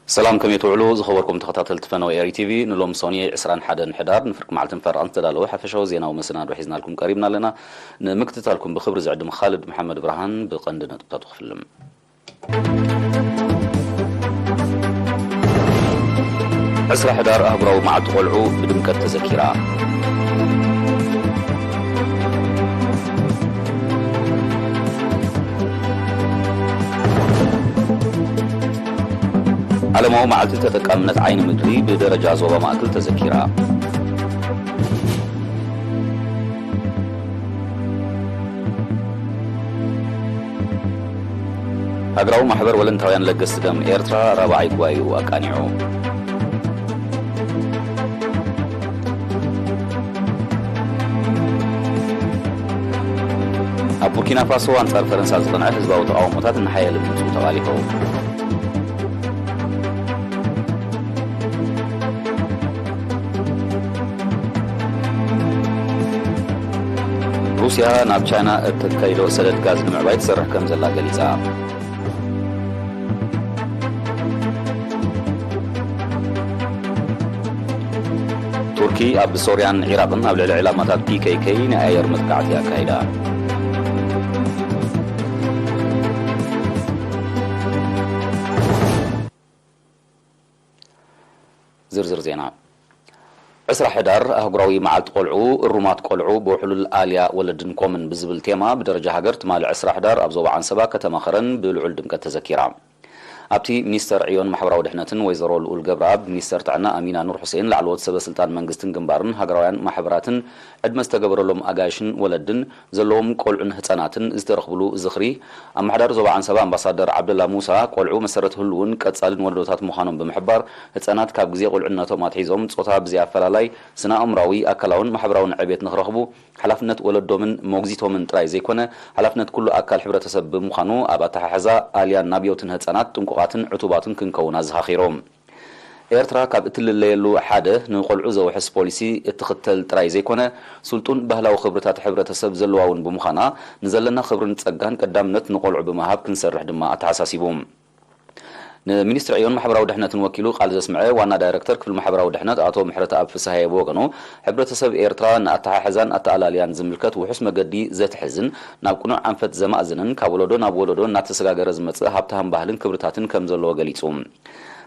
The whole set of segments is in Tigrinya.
ሰላም፣ ከመይ ትውዕሉ ዝኸበርኩም ተኸታተልቲ ፈነወ ኤሪ ቲቪ? ንሎም ሶኒ ዕስራን ሓደን ሕዳር ንፍርቂ መዓልትን ፈረቓን ዝተዳለወ ሓፈሻዊ ዜናዊ መሰናዶ ሒዝናልኩም ቀሪብና ኣለና። ንምክትታልኩም ብክብሪ ዝዕድም ካልድ መሓመድ ብርሃን። ብቐንዲ ነጥብታቱ ክፍልም። ዕስራ ሕዳር ኣህጉራዊ መዓልቲ ቆልዑ ብድምቀት ተዘኪራ። ዓለማዊ መዓልቲ ተጠቃምነት ዓይኒ ምድሪ ብደረጃ ዞባ ማእከል ተዘኪራ። ሃገራዊ ማሕበር ወለንታውያን ለገስቲ ደም ኤርትራ ራብዓይ ጉባኤኡ ኣቃኒዑ። ኣብ ቡርኪና ፋሶ ኣንጻር ፈረንሳ ዝቐንዐ ህዝባዊ ተቓውሞታት እናሓየለ ምምጽኡ ተቓሊሑ። ሩስያ ናብ ቻይና እተካይዶ ሰደድ ጋዝ ንምዕባይ ትሰርሕ ከም ዘላ ገሊጻ። ቱርኪ ኣብ ሶርያን ዒራቕን ኣብ ልዕሊ ዕላማታት ፒ ኬ ኬ ናይ ኣየር መጥቃዕቲ ኣካይዳ። ዝርዝር ዜና። ዕስራ ሕዳር ኣህጉራዊ መዓልቲ ቆልዑ፣ እሩማት ቆልዑ ብውሕሉል ኣልያ ወለድን ኮምን ብዝብል ቴማ ብደረጃ ሃገር ትማሊ ዕስራ ሕዳር ኣብ ዞባ ዓንሰባ ከተማ ኸረን ብልዑል ድምቀት ተዘኪራ። ኣብቲ ሚኒስተር ዕዮን ማሕበራዊ ድሕነትን ወይዘሮ ልኡል ገብረኣብ፣ ሚኒስተር ጥዕና ኣሚና ኑር ሑሴን፣ ላዕለዎት ሰበ ስልጣን መንግስትን ግንባርን ሃገራውያን ማሕበራትን ዕድመ ዝተገበረሎም ኣጋይሽን ወለድን ዘለዎም ቆልዑን ህጻናትን ዝተረኽብሉ ዝኽሪ፣ ኣመሓዳሪ ዞባ ዓንሰባ ኣምባሳደር ዓብደላ ሙሳ፣ ቆልዑ መሰረት ህሉውን ቀጻልን ወለዶታት ምዃኖም ብምሕባር፣ ህጻናት ካብ ግዜ ቁልዕነቶም ኣትሒዞም ጾታ ብዘይ ኣፈላላይ ስነ ኣእምራዊ፣ ኣካላውን ማሕበራውን ዕቤት ንኽረኽቡ ሓላፍነት ወለዶምን ሞግዚቶምን ጥራይ ዘይኮነ፣ ሓላፍነት ኩሉ ኣካል ሕብረተሰብ ብምዃኑ፣ ኣብ ኣተሓሕዛ ኣልያን ናብዮትን ህጻናት ጥንቁቓትን ዕቱባትን ክንከውን ኣዘኻኺሮም። ኤርትራ ካብ እትልለየሉ ሓደ፣ ንቆልዑ ዘውሕስ ፖሊሲ እትኽተል ጥራይ ዘይኮነ፣ ስልጡን ባህላዊ ክብርታት ሕብረተሰብ ዘለዋ እውን ብምዃና፣ ንዘለና ክብርን ጸጋን ቀዳምነት ንቆልዑ ብምሃብ ክንሰርሕ ድማ ኣተሓሳሲቡ። ንሚኒስትሪ ዕዮን ማሕበራዊ ድሕነትን ወኪሉ ቃል ዘስምዐ ዋና ዳይረክተር ክፍሊ ማሕበራዊ ድሕነት ኣቶ ምሕረተኣብ ፍስሃየ ብወገኑ፣ ሕብረተሰብ ኤርትራ ንኣተሓሕዛን ኣተኣላልያን ዝምልከት ውሑስ መገዲ ዘትሕዝን ናብ ቅኑዕ ኣንፈት ዘማእዝንን ካብ ወለዶ ናብ ወለዶ እናተሰጋገረ ዝመጽእ ሃብታም ባህልን ክብርታትን ከም ዘለዎ ገሊጹ።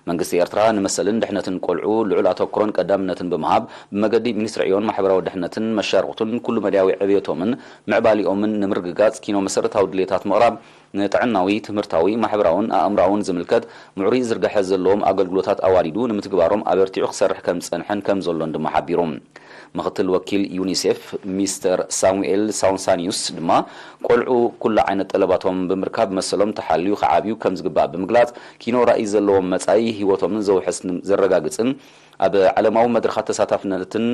መንግስቲ ኤርትራ ንመሰልን ድሕነትን ቆልዑ ልዑል ኣተኩሮን ቀዳምነትን ብምሃብ፣ ብመገዲ ሚኒስትሪ ዕዮን ማሕበራዊ ድሕነትን መሻርኽቱን ኩሉ መዳያዊ ዕብየቶምን ምዕባሊኦምን ንምርግጋጽ ኪኖ መሰረታዊ ድሌታት ምቕራብ፣ ንጥዕናዊ፣ ትምህርታዊ፣ ማሕበራውን ኣእምራውን ዝምልከት ምዕሩይ ዝርጋሐ ዘለዎም ኣገልግሎታት ኣዋዲዱ ንምትግባሮም ኣበርቲዑ ክሰርሕ ከም ዝጸንሐን ከም ዘሎን ድማ ሓቢሩ። ምኽትል ወኪል ዩኒሴፍ ሚስተር ሳሙኤል ሳውንሳኒዩስ ድማ፣ ቆልዑ ኩሉ ዓይነት ጠለባቶም ብምርካብ መሰሎም ተሓልዩ ክዓብዩ ከም ዝግባእ ብምግላጽ፣ ኪኖ ራእይ ዘለዎም መጻኢ ህይወቶምን ዘውሕስን ዘረጋግጽን ኣብ ዓለማዊ መድረኻት ተሳታፍነትን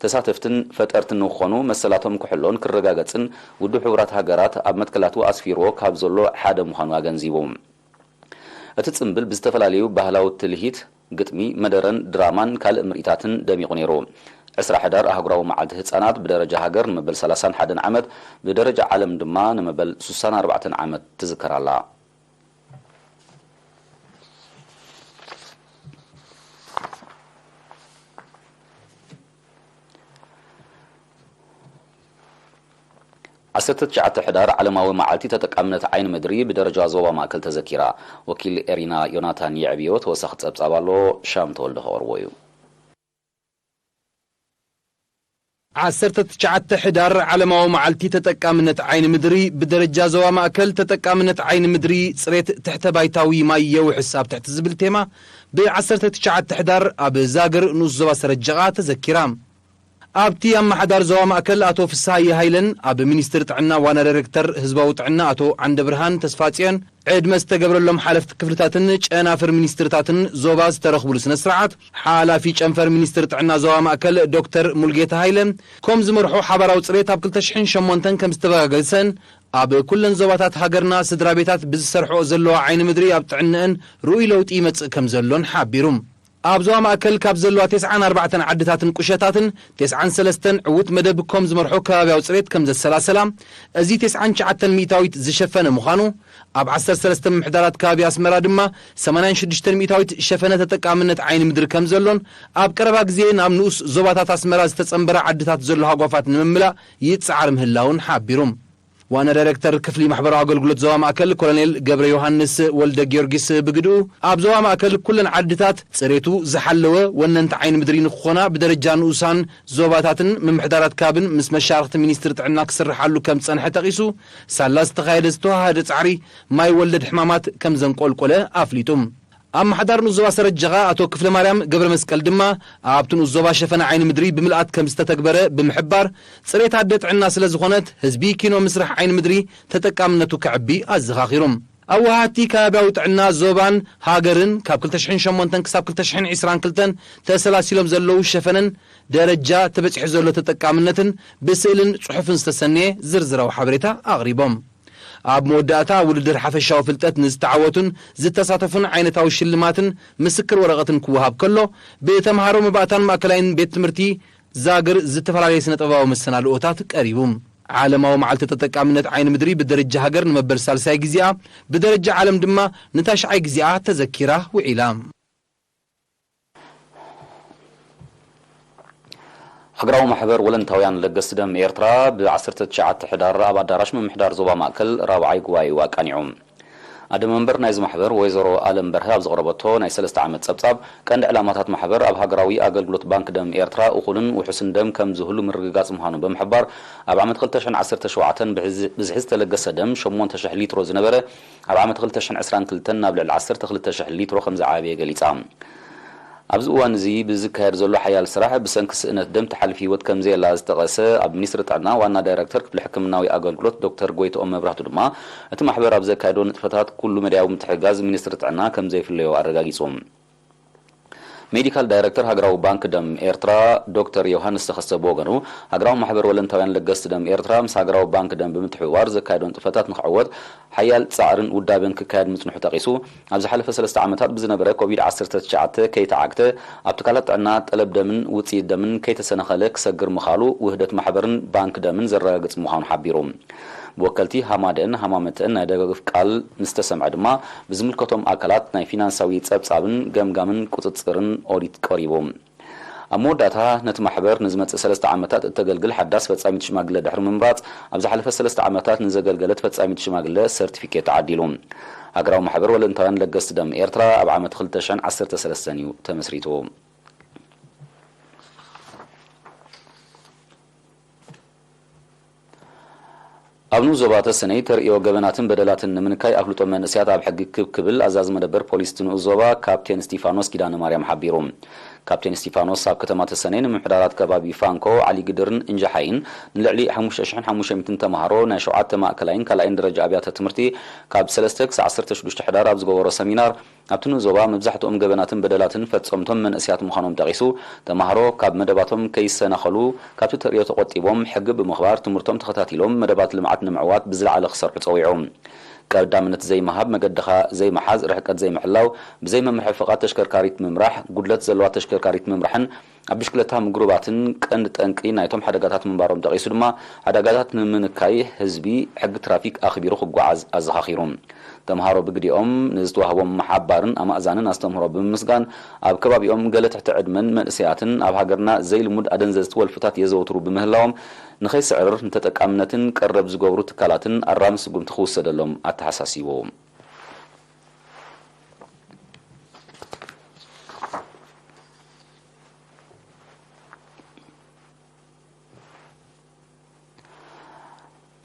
ተሳተፍትን ፈጠርትን ንክኾኑ መሰላቶም ክሕሎን ክረጋገጽን ውድብ ሕቡራት ሃገራት ኣብ መትከላቱ ኣስፊርዎ ካብ ዘሎ ሓደ ምዃኑ ኣገንዚቡ። እቲ ጽምብል ብዝተፈላለዩ ባህላዊ ትልሂት፣ ግጥሚ፣ መደረን ድራማን ካልእ ምርኢታትን ደሚቑ ነይሩ። ዕስራ ሕዳር ኣህጉራዊ መዓልቲ ህጻናት ብደረጃ ሃገር ንመበል ሰላሳን ሓደን ዓመት፣ ብደረጃ ዓለም ድማ ንመበል ሱሳን ኣርባዕተን ዓመት ትዝከር ኣላ። ዓሰርተ ትሽዓተ ሕዳር ዓለማዊ መዓልቲ ተጠቃምነት ዓይኒ ምድሪ ብደረጃ ዞባ ማእከል ተዘኪራ። ወኪል ኤሪና ዮናታን የዕብዮ ተወሳኺ ጸብጻብ ኣሎ፣ ሻም ተወልደ ከቕርቦ እዩ። ዓሰርተ ትሽዓተ ሕዳር ዓለማዊ መዓልቲ ተጠቃምነት ዓይኒ ምድሪ ብደረጃ ዞባ ማእከል ተጠቃምነት ዓይኒ ምድሪ ጽሬት ትሕተ ባይታዊ ማይ የውሕስ ኣብ ትሕቲ ዝብል ቴማ ብ ዓሰርተ ትሽዓተ ሕዳር ኣብ ዛግር ንኡስ ዞባ ሰረጀቓ ተዘኪራ። ኣብቲ ኣመሓዳሪ ዞባ ማእከል ኣቶ ፍስሃየ ሃይለን ኣብ ሚኒስትሪ ጥዕና ዋና ዳይሬክተር ህዝባዊ ጥዕና ኣቶ ዓንደብርሃን ተስፋጽዮን ዕድመ ዝተገብረሎም ሓለፍቲ ክፍልታትን ጨናፍር ሚኒስትርታትን ዞባ ዝተረኽብሉ ስነ ስርዓት፣ ሓላፊ ጨንፈር ሚኒስትሪ ጥዕና ዞባ ማእከል ዶክተር ሙልጌታ ሃይለ ከም ዝመርሑ ሓባራዊ ጽሬት ኣብ ክልተ ሽሕን ሸሞንተን ከም ዝተበጋገሰን ኣብ ኩለን ዞባታት ሃገርና ስድራ ቤታት ብዝሰርሕኦ ዘለዋ ዓይኒ ምድሪ ኣብ ጥዕንአን ርኡይ ለውጢ ይመጽእ ከም ዘሎን ሓቢሩ። ኣብ ዞባ ማእከል ካብ ዘለዋ ተስዓን ኣርባዕተን ዓድታትን ቁሸታትን ተስዓን ሰለስተን ዕዉት መደብ ኮም ዝመርሖ ከባብያዊ ጽሬት ከም ዘሰላሰላ፣ እዚ ተስዓን ትሽዓተን ሚእታዊት ዝሸፈነ ምዃኑ፣ ኣብ ዓሰርተ ሰለስተ ምምሕዳራት ከባቢ ኣስመራ ድማ ሰማንያን ሽዱሽተን ሚእታዊት ሸፈነ ተጠቃምነት ዓይኒ ምድሪ ከም ዘሎን፣ ኣብ ቀረባ ግዜ ናብ ንኡስ ዞባታት ኣስመራ ዝተጸንበራ ዓድታት ዘሎ ሃጓፋት ንምምላእ ይጽዓር ምህላውን ሓቢሩ። ዋና ዳይሬክተር ክፍሊ ማሕበራዊ ኣገልግሎት ዞባ ማእከል ኮሎኔል ገብረ ዮሃንስ ወልደ ጊዮርጊስ ብግድኡ፣ ኣብ ዞባ ማእከል ኩለን ዓድታት ጽሬቱ ዝሓለወ ወነንቲ ዓይኒ ምድሪ ንክኾና ብደረጃ ንኡሳን ዞባታትን ምምሕዳራት ካብን ምስ መሻርኽቲ ሚኒስትሪ ጥዕና ክስርሓሉ ከም ዝጸንሐ ጠቒሱ፣ ሳላ ዝተኻየደ ዝተዋሃደ ጻዕሪ ማይ ወለድ ሕማማት ከም ዘንቆልቆለ ኣፍሊጡ። ኣመሓዳሪ ንኡስ ዞባ ሰረጀኻ ኣቶ ክፍለ ማርያም ገብረ መስቀል ድማ፣ ኣብቲ ንኡስ ዞባ ሸፈነ ዓይኒ ምድሪ ብምልኣት ከም ዝተተግበረ ብምሕባር፣ ጽሬት ኣደ ጥዕና ስለ ዝኾነት፣ ህዝቢ ኪኖ ምስራሕ ዓይኒ ምድሪ ተጠቃምነቱ ከዕቢ ኣዘኻኺሩ። ኣወሃህቲ ከባብያዊ ጥዕና ዞባን ሃገርን ካብ ክልተ ሽሕን ሸሞንተን ክሳብ ክልተ ሽሕን ዕስራን ክልተን ተሰላሲሎም ዘለዉ ሸፈነን ደረጃ ተበጺሑ ዘሎ ተጠቃምነትን ብስእልን ጽሑፍን ዝተሰነየ ዝርዝራዊ ሓበሬታ ኣቕሪቦም። ኣብ መወዳእታ ውድድር ሓፈሻዊ ፍልጠት ንዝተዓወቱን ዝተሳተፉን ዓይነታዊ ሽልማትን ምስክር ወረቐትን ክወሃብ ከሎ፣ ብተምሃሮ መባእታን ማእከላይን ቤት ትምህርቲ ዛግር ዝተፈላለየ ስነ-ጥበባዊ መሰናድኦታት ቀሪቡ። ዓለማዊ መዓልቲ ተጠቃምነት ዓይኒ ምድሪ ብደረጃ ሃገር ንመበል ሳልሳይ ግዜኣ፣ ብደረጃ ዓለም ድማ ንታሽዓይ ግዜኣ ተዘኪራ ውዒላ። ሃገራዊ ማሕበር ወለንታውያን ለገስቲ ደም ኤርትራ ብ ዓሰርተ ትሽዓተ ሕዳር ኣብ ኣዳራሽ ምምሕዳር ዞባ ማእከል ራብዓይ ጉባኤኡ ኣቃኒዑ። ኣደ መንበር ናይዚ ማሕበር ወይዘሮ ኣለም በርሀ ኣብ ዘቕረበቶ ናይ ሰለስተ ዓመት ጸብጻብ፣ ቀንዲ ዕላማታት ማሕበር ኣብ ሃገራዊ ኣገልግሎት ባንክ ደም ኤርትራ እኹልን ውሑስን ደም ከም ዝህሉ ምርግጋጽ ምዃኑ ብምሕባር፣ ኣብ ዓመት ክልተ ሽሕን ዓሰርተ ሸውዓተን ብሕዚ-፣ ብዝሒ ዝተለገሰ ደም ሸሞንተ ሽሕ ሊትሮ ዝነበረ፣ ኣብ ዓመት ክልተ ሽሕን ዕስራን ክልተን ናብ ልዕሊ ዓሰርተ ክልተ ሽሕ ሊትሮ ከም ዝዓበየ ገሊጻ። ኣብዚ እዋን እዚ ብዝካየድ ዘሎ ሓያል ስራሕ፣ ብሰንኪ ስእነት ደም ትሓልፍ ህይወት ከም ዘየላ ዝጠቐሰ ኣብ ሚኒስትሪ ጥዕና ዋና ዳይረክተር ክፍሊ ሕክምናዊ ኣገልግሎት ዶክተር ጎይትኦም መብራህቱ ድማ፣ እቲ ማሕበር ኣብ ዘካየዶ ንጥፈታት ኩሉ መዳያዊ ምትሕግጋዝ ሚኒስትሪ ጥዕና ከም ዘይፍለዮ ኣረጋጊጹ። ሜዲካል ዳይረክተር ሃገራዊ ባንክ ደም ኤርትራ ዶክተር ዮሃንስ ተኸስተ ብወገኑ፣ ሃገራዊ ማሕበር ወለንታውያን ለገስቲ ደም ኤርትራ ምስ ሃገራዊ ባንክ ደም ብምትሕብባር ዘካየዶ ንጥፈታት ንኽዕወት ሓያል ጻዕርን ውዳበን ክካየድ ምጽንሑ ጠቒሱ፣ ኣብ ዝሓለፈ ሰለስተ ዓመታት ብዝነበረ ኮቪድ ዓሰርተ ትሽዓተ ከይተዓግተ፣ ኣብ ትካላት ጥዕና ጠለብ ደምን ውጽኢት ደምን ከይተሰናኸለ ክሰግር ምኻሉ ውህደት ማሕበርን ባንክ ደምን ዘረጋግጽ ምዃኑ ሓቢሩ። ብወከልቲ ሃማደእን ሃማመተእን ናይ ደጋግፍ ቃል ምስ ተሰምዐ ድማ፣ ብዝምልከቶም ኣካላት ናይ ፊናንሳዊ ጸብጻብን ገምጋምን ቁጽጽርን ኦዲት ቀሪቡ። ኣብ መወዳእታ፣ ነቲ ማሕበር ንዝመጽእ ሰለስተ ዓመታት እተገልግል ሓዳስ ፈጻሚት ሽማግለ ድሕሪ ምምራጽ፣ ኣብ ዝሓለፈ ሰለስተ ዓመታት ንዘገልገለት ፈጻሚት ሽማግለ ሰርቲፊኬት ተዓዲሉ። ሃገራዊ ማሕበር ወለንታውያን ለገስቲ ደም ኤርትራ ኣብ ዓመት ክልተ ሽሕን ዓሰርተ ሰለስተን እዩ ተመስሪቱ። ኣብ ንኡስ ዞባ ተሰነይ ተርእዮ ገበናትን በደላትን ንምንካይ ኣፍልጦ መንእሰያት ኣብ ሕጊ ክብ ክብል ኣዛዚ መደበር ፖሊስ እቲ ንኡስ ዞባ ካፕቴን እስቲፋኖስ ኪዳነ ማርያም ሓቢሩ። ካፕቴን እስቲፋኖስ ኣብ ከተማ ተሰነይ ንምምሕዳራት ከባቢ ፋንኮ፣ ዓሊ ግድርን እንጃሓይን ንልዕሊ ሓሙሽተ ሽሕን ሓሙሽተ ሚእትን ተምሃሮ ናይ ሸውዓተ ማእከላይን ካልኣይን ደረጃ ኣብያተ ትምህርቲ ካብ ሰለስተ ክሳብ ዓሰርተ ሽዱሽተ ሕዳር ኣብ ዝገበሮ ሰሚናር፣ ኣብቲ ንኡስ ዞባ መብዛሕትኦም ገበናትን በደላትን ፈጸምቶም መንእሰያት ምዃኖም ጠቒሱ፣ ተማሃሮ ካብ መደባቶም ከይሰናኸሉ ካብቲ ተርእዮ ተቖጢቦም ሕጊ ብምኽባር ትምህርቶም ተኸታቲሎም መደባት ልምዓት ንምዕዋት ብዝለዓለ ክሰርሑ ጸዊዑ። ቀዳምነት ዘይምሃብ፣ መገድኻ ዘይምሓዝ፣ ርሕቀት ዘይምሕላው፣ ብዘይ መምርሒ ፍቓድ ተሽከርካሪት ምምራሕ፣ ጉድለት ዘለዋ ተሽከርካሪት ምምራሕን ኣብ ብሽክለታ ምጉርባትን ቀንዲ ጠንቂ ናይቶም ሓደጋታት ምንባሮም ጠቒሱ ድማ፣ ሓደጋታት ንምንካይ ህዝቢ ሕጊ ትራፊክ ኣኽቢሩ ክጓዓዝ ኣዘኻኺሩ። ተምሃሮ ብግዲኦም ንዝተዋህቦም ሓባርን ኣማእዛንን ኣስተምህሮ ብምምስጋን፣ ኣብ ከባቢኦም ገለ ትሕቲ ዕድመን መንእሰያትን ኣብ ሃገርና ዘይልሙድ ኣደንዘዝቲ ወልፍታት የዘውትሩ ብምህላዎም፣ ንኸይስዕርር ንተጠቃምነትን ቀረብ ዝገብሩ ትካላትን ኣራሚ ስጉምቲ ክውሰደሎም ኣተሓሳሲቡ።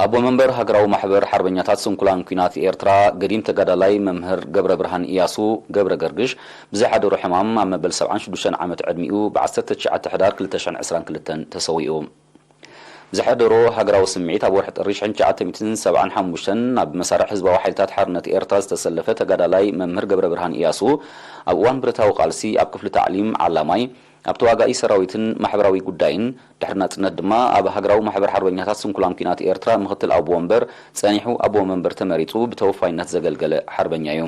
ኣቦ መንበር ሃገራዊ ማሕበር ሓርበኛታት ስንኩላን ኲናት ኤርትራ፣ ገዲም ተጋዳላይ መምህር ገብረ ብርሃን ኢያሱ ገብረ ገርግሽ፣ ብዘይሓደሮ ሕማም ኣብ መበል ሰብዓን ሽዱሽተን ዓመት ዕድሚኡ፣ ብ ዓሰርተ ትሽዓተ ሕዳር ክልተ ሽሕን ዕስራን ክልተን ተሰዊኡ። ብዝሓደሮ ሃገራዊ ስምዒት፣ ኣብ ወርሒ ጥሪ ሽሕን ትሽዓተ ሚእትን ሰብዓን ሓሙሽተን ናብ መሳርዕ ህዝባዊ ሓይልታት ሓርነት ኤርትራ ዝተሰለፈ ተጋዳላይ መምህር ገብረ ብርሃን ኢያሱ፣ ኣብ እዋን ብረታዊ ቃልሲ ኣብ ክፍሊ ታዕሊም ዓላማይ፣ ኣብ ተዋጋኢ ሰራዊትን ማሕበራዊ ጉዳይን፣ ድሕሪ ናጽነት ድማ ኣብ ሃገራዊ ማሕበር ሓርበኛታት ስንኩላን ኲናት ኤርትራ ምኽትል ኣቦ ወንበር ጸኒሑ ኣቦ መንበር ተመሪጹ ብተወፋይነት ዘገልገለ ሓርበኛ እዩ።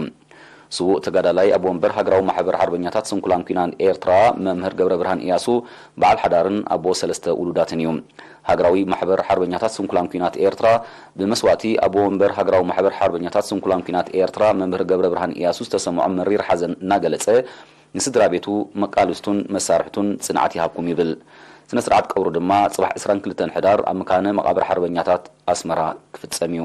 ስዉእ ተጋዳላይ ኣቦ ወንበር ሃገራዊ ማሕበር ሓርበኛታት ስንኩላን ኲናት ኤርትራ መምህር ገብረ ብርሃን ኢያሱ በዓል ሓዳርን ኣቦ ሰለስተ ውሉዳትን እዩ። ሃገራዊ ማሕበር ሓርበኛታት ስንኩላን ኲናት ኤርትራ ብመስዋእቲ ኣቦ ወንበር ሃገራዊ ማሕበር ሓርበኛታት ስንኩላን ኲናት ኤርትራ መምህር ገብረ ብርሃን ኢያሱ ዝተሰምዖ መሪር ሓዘን እናገለጸ ንስድራ ቤቱ፣ መቃልስቱን መሳርሕቱን ጽንዓት ይሃብኩም ይብል። ስነ ስርዓት ቀብሩ ድማ ጽባሕ ዕስራን ክልተን ሕዳር ኣብ መካነ መቓብር ሓርበኛታት ኣስመራ ክፍጸም እዩ።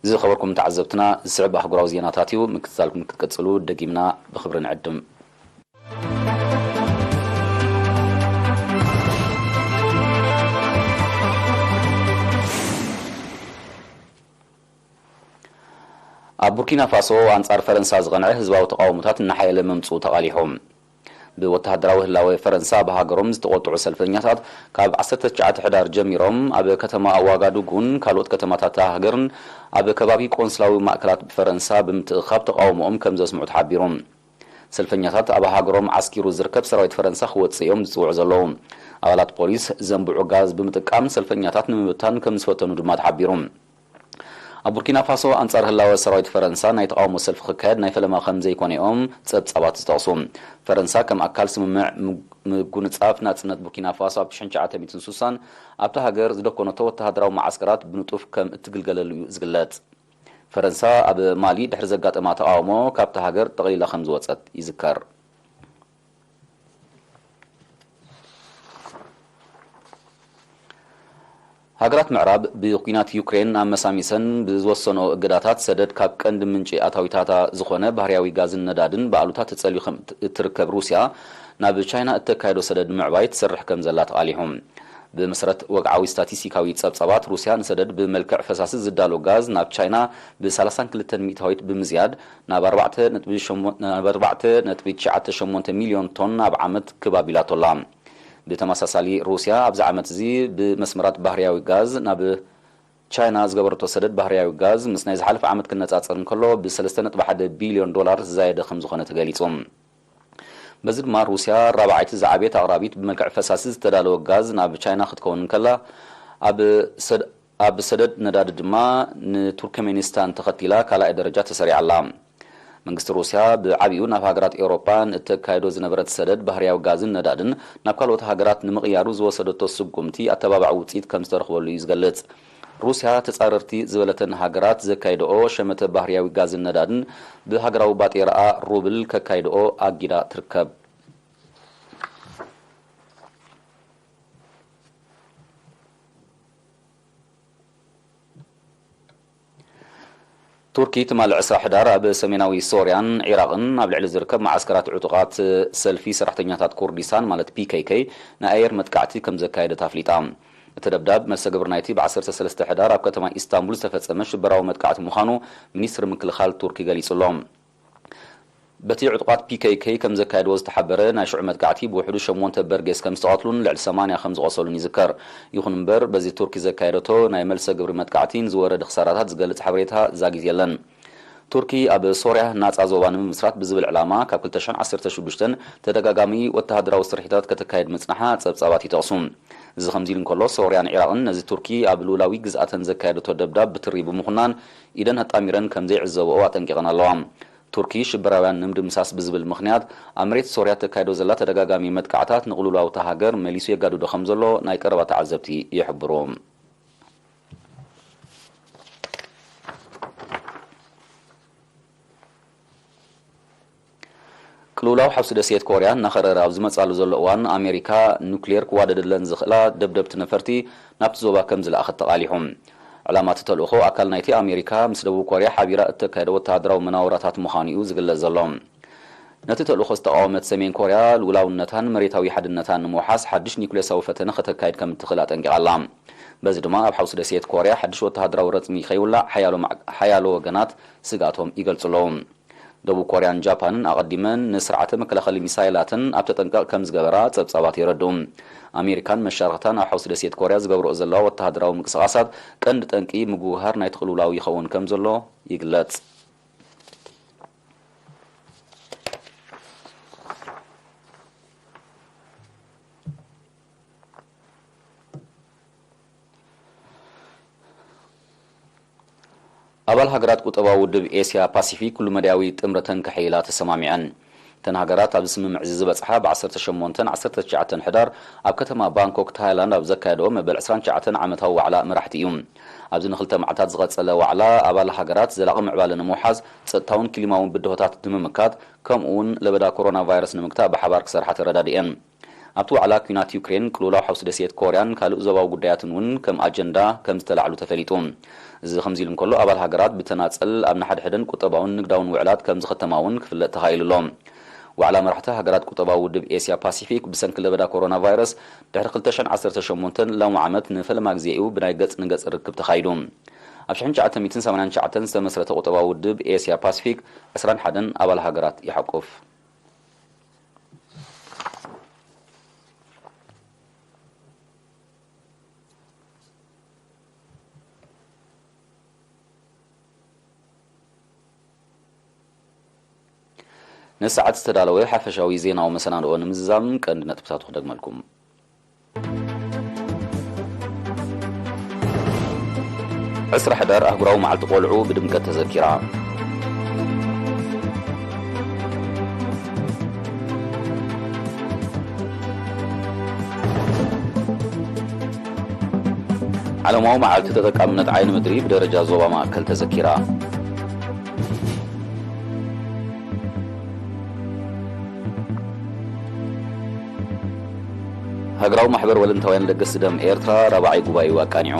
ዝኸበርኩም ተዓዘብትና፣ ዝስዕብ ኣህጉራዊ ዜናታት እዩ። ምክትታልኩም ክትቅጽሉ ደጊምና ብኽብሪ ንዕድም። ኣብ ቡርኪና ፋሶ ኣንጻር ፈረንሳ ዝቐንዐ ህዝባዊ ተቓውሞታት እናሓየለ ምምጽኡ ተቓሊሑ። ብወተሃደራዊ ህላወ ፈረንሳ ኣብ ሃገሮም ዝተቖጥዑ ሰልፈኛታት ካብ ዓሰርተ ትሽዓተ ሕዳር ጀሚሮም ኣብ ከተማ ዋጋዱጉን ካልኦት ከተማታት እታ ሃገርን ኣብ ከባቢ ቆንስላዊ ማእከላት ብፈረንሳ ብምትእኻብ ተቓውሞኦም ከም ዘስምዑ ተሓቢሩ። ሰልፈኛታት ኣብ ሃገሮም ዓስኪሩ ዝርከብ ሰራዊት ፈረንሳ ክወጽእ እዮም ዝጽውዑ ዘለዉ። ኣባላት ፖሊስ ዘንብዑ ጋዝ ብምጥቃም ሰልፈኛታት ንምብታን ከም ዝፈተኑ ድማ ተሓቢሩ። ኣብ ቡርኪና ፋሶ ኣንጻር ህላወ ሰራዊት ፈረንሳ ናይ ተቓውሞ ሰልፊ ክካየድ ናይ ፈለማ ከም ዘይኮነ እዮም ጸብጻባት ዝጠቕሱ። ፈረንሳ ከም ኣካል ስምምዕ ምጉ-፣ ምጉንጻፍ ናጽነት ቡርኪና ፋሶ ኣብ ሽሕን ትሽዓተ ሚእትን ስሳን ኣብታ ሃገር ዝደኮነቶ ወተሃደራዊ መዓስከራት ብንጡፍ ከም እትግልገለሉ እዩ ዝግለጽ። ፈረንሳ ኣብ ማሊ ድሕሪ ዘጋጠማ ተቓውሞ ካብታ ሃገር ጠቕሊላ ከም ዝወጸት ይዝከር። ሃገራት ምዕራብ ብኲናት ዩክሬን ኣመሳሚሰን ብዝወሰንኦ እገዳታት ሰደድ ካብ ቀንዲ ምንጪ ኣታዊታታ ዝኾነ ባህርያዊ ጋዝን ነዳድን ብኣሉታ ተጸልዩ ከም እት-፣ እትርከብ ሩስያ ናብ ቻይና እተካየዶ ሰደድ ንምዕባይ ትሰርሕ ከም ዘላ ተቓሊሑ። ብመሰረት ወግዓዊ ስታቲስቲካዊ ጸብጻባት ሩስያ ንሰደድ ብመልክዕ ፈሳሲ ዝዳሎ ጋዝ ናብ ቻይና ብ ሰላሳን ክልተን ሚእታዊት ብምዝያድ ናብ ኣርባዕተ ነጥቢ ሸሞንተ፣ ናብ ኣርባዕተ ነጥቢ ትሽዓተ ሸሞንተ ሚልዮን ቶን ኣብ ዓመት ክብ ኣቢላቶ ኣላ። ብተመሳሳሊ ሩስያ ኣብዚ ዓመት እዚ ብመስመራት ባህርያዊ ጋዝ ናብ ቻይና ዝገበረቶ ሰደድ ባህርያዊ ጋዝ ምስ ናይ ዝሓለፈ ዓመት ክነጻጸር እንከሎ ብ ሰለስተ ነጥቢ ሓደ ቢልዮን ዶላር ዝዛየደ ከም ዝኾነ ተገሊጹ። በዚ ድማ ሩስያ ራብዓይቲ ዝዓበየት ኣቕራቢት ብመልክዕ ፈሳሲ ዝተዳለወ ጋዝ ናብ ቻይና ክትከውን እንከላ ኣብ ሰድ-፣ ኣብ ሰደድ ነዳዲ ድማ ንቱርክሜኒስታን ተኸቲላ ካልኣይ ደረጃ ተሰሪዓ ኣላ። መንግስቲ ሩስያ ብዓቢኡ ናብ ሃገራት ኤውሮጳ ንእተካይዶ ዝነበረት ሰደድ ባህርያዊ ጋዝን ነዳድን ናብ ካልኦት ሃገራት ንምቕያሩ ዝወሰደቶ ስጉምቲ ኣተባባዒ ውጽኢት ከም ዝተረኽበሉ እዩ ዝገልጽ። ሩስያ ተጻረርቲ ዝበለተን ሃገራት ዘካይደኦ ሸመተ ባህርያዊ ጋዝን ነዳድን ብሃገራዊ ባጤራኣ ሩብል ከካይደኦ ኣጊዳ ትርከብ። ቱርኪ ትማሊ ዕስራ ሕዳር ኣብ ሰሜናዊ ሶርያን ዒራቕን ኣብ ልዕሊ ዝርከብ መዓስከራት ዕጡቓት ሰልፊ ሰራሕተኛታት ኩርዲስታን ማለት ፒ ኬ ኬ ናይ ኣየር መጥቃዕቲ ከም ዘካየደት ኣፍሊጣ። እቲ ደብዳብ መልሰ ግብሪ ናይቲ ብ ዓሰርተ ሰለስተ ሕዳር ኣብ ከተማ ኢስታንቡል ዝተፈጸመ ሽበራዊ መጥቃዕቲ ምዃኑ ሚኒስትሪ ምክልኻል ቱርኪ ገሊጹ ኣሎ። በቲ ዕጡቓት ፒ ኬ ኬ ከም ዘካየድዎ ዝተሓበረ ናይ ሽዑ መጥቃዕቲ ብውሕዱ ሸሞንተ በርጌስ ከም ዝተቐትሉን ልዕሊ ሰማንያ ከም ዝቖሰሉን ይዝከር። ይኹን እምበር፣ በዚ ቱርኪ ዘካየደቶ ናይ መልሰ ግብሪ መጥቃዕቲ ንዝወረደ ክሳራታት ዝገልጽ ሓበሬታ ዛጊት የለን። ቱርኪ ኣብ ሶርያ ናጻ ዞባ ንምምስራት ብዝብል ዕላማ ካብ ክልተ ሽሕን ዓሰርተ ሽዱሽተን ተደጋጋሚ ወተሃደራዊ ስርሒታት ከተካይድ ምጽንሓ ጸብጻባት ይጠቕሱ። እዚ ከምዚ ኢሉ እንከሎ፣ ሶርያን ዒራቕን ነዚ ቱርኪ ኣብ ልኡላዊ ግዝኣተን ዘካየደቶ ደብዳብ ብትሪ ብምኹናን ኢደን ኣጣሚረን ከም ዘይዕዘብኦ ኣጠንቂቐን ኣለዋ። ቱርኪ ሽበራውያን ንምድምሳስ ብዝብል ምኽንያት ኣብ መሬት ሶርያ ተካይዶ ዘላ ተደጋጋሚ መጥቃዕታት ንቕልውላው እታ ሃገር መሊሱ የጋድዶ ከም ዘሎ ናይ ቀረባ ተዓዘብቲ ይሕብሩ። ቅልውላው ሓውሲ ደሴት ኮርያ እናኸረረ ኣብ ዝመጻሉ ዘሎ እዋን ኣሜሪካ ኑክሌር ክዋደደለን ዝኽእላ ደብደብቲ ነፈርቲ ናብቲ ዞባ ከም ዝለኣኸት ተቓሊሑ። ዕላማ እቲ ተልእኾ ኣካል ናይቲ ኣሜሪካ ምስ ደቡብ ኮርያ ሓቢራ እተካየዶ ወተሃደራዊ መናውራታት ምዃኑ እዩ ዝግለጽ ዘሎ። ነቲ ተልእኾ ዝተቓወመት ሰሜን ኮርያ ልኡላውነታን መሬታዊ ሓድነታን ንምውሓስ ሓድሽ ኒኩሌሳዊ ፈተነ ከተካይድ ከም እትኽእል ኣጠንቂቓ ኣላ። በዚ ድማ ኣብ ሓውሲ ደሴት ኮርያ ሓድሽ ወተሃደራዊ ረጽሚ ከይውላዕ ሓያሎ ማዕ-፣ ሓያሎ ወገናት ስግኣቶም ይገልጹ ኣለዉ። ደቡብ ኮርያን ጃፓንን ኣቐዲመን ንስርዓተ መከላኸሊ ሚሳይላተን ኣብ ተጠንቀቕ ከም ዝገበራ ጸብጻባት የረድኡ። ኣሜሪካን መሻርኽታን ኣብ ሓውሲ ደሴት ኮርያ ዝገብርኦ ዘለዋ ወተሃደራዊ ምንቅስቓሳት ቀንዲ ጠንቂ ምጉህሃር ናይቲ ቅልውላው ይኸውን ከም ዘሎ ይግለጽ። ኣባል ሃገራት ቁጠባዊ ውድብ ኤስያ ፓሲፊክ ኩሉ መዳያዊ ጥምረተን ከሐይላ ተሰማሚዐን። እተን ሃገራት ኣብዚ ስምምዕ እዚ ዝበጽሓ ብ ዓሰርተ ሸሞንተን ዓሰርተ ትሽዓተን ሕዳር ኣብ ከተማ ባንኮክ ታይላንድ ኣብ ዘካየደኦ መበል ዕስራን ትሽዓተን ዓመታዊ ዋዕላ መራሕቲ እዩ። ኣብዚ ንክልተ መዓልታት ዝቐጸለ ዋዕላ ኣባል ሃገራት ዘላቒ ምዕባለ ንምውሓዝ፣ ጸጥታውን ክሊማውን ብድሆታት ንምምካት፣ ከምኡ እውን ለበዳ ኮሮና ቫይረስ ንምግታእ ብሓባር ክሰርሓ ተረዳዲኤን። ኣብቲ ዋዕላ ኲናት ዩክሬን፣ ቅልውላው ሓውሲ ደሴት ኮርያን ካልእ ዞባዊ ጉዳያትን እውን ከም ኣጀንዳ ከም ዝተላዕሉ ተፈሊጡ። እዚ ከምዚ ኢሉ እንከሎ፣ ኣባል ሃገራት ብተናጸል ኣብ ንሓድሕደን ቁጠባውን ንግዳውን ውዕላት ከም ዝኸተማ እውን ክፍለጥ ተኻኢሉ ኣሎ። ዋዕላ መራሕቲ ሃገራት ቁጠባዊ ውድብ ኤስያ ፓሲፊክ ብሰንኪ ለበዳ ኮሮና ቫይረስ ድሕሪ ክልተ ሽሕን ዓሰርተ ሸሞንተን ሎሚ ዓመት ንፈለማ ግዜ እዩ ብናይ ገጽ ንገጽ ርክብ ተኻይዱ። ኣብ ሽሕን ትሽዓተ ሚእትን ሰማንያን ትሽዓተን ዝተመስረተ ቁጠባዊ ውድብ ኤስያ ፓሲፊክ ዕስራን ሓደን ኣባል ሃገራት ይሓቁፍ። ንሰዓት ዝተዳለወ ሓፈሻዊ ዜናዊ መሰናድኦ ንምዝዛም ቀንዲ ነጥብታቱ ክደግመልኩም። ዕስራ ሕዳር ኣህጉራዊ መዓልቲ ቆልዑ ብድምቀት ተዘኪራ። ዓለማዊ መዓልቲ ተጠቃምነት ዓይኒ ምድሪ ብደረጃ ዞባ ማእከል ተዘኪራ። ሃገራዊ ማሕበር ወለንታውያን ለገስቲ ደም ኤርትራ ራብዓይ ጉባኤኡ ኣቃኒዑ።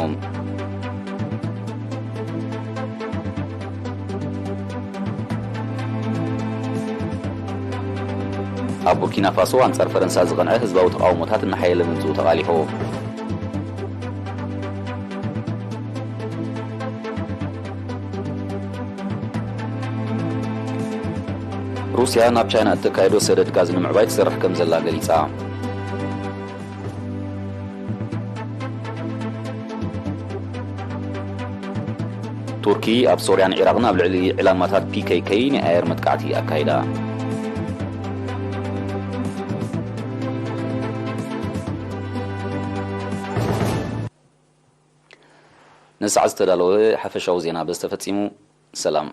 ኣብ ቡርኪና ፋሶ ኣንጻር ፈረንሳ ዝቐንዐ ህዝባዊ ተቓውሞታት እናሓየለ ምምጽኡ ተቓሊሑ። ሩስያ ናብ ቻይና እተካየዶ ሰደድ ጋዝ ንምዕባይ ትሰርሕ ከም ዘላ ገሊጻ። ቱርኪ ኣብ ሶርያን ዒራቕን ኣብ ልዕሊ ዕላማታት ፒ ኬ ኬ ናይ ኣየር መጥቃዕቲ ኣካይዳ። ንሰዓት ዝተዳለወ ሓፈሻዊ ዜና በዚ ተፈጺሙ። ሰላም።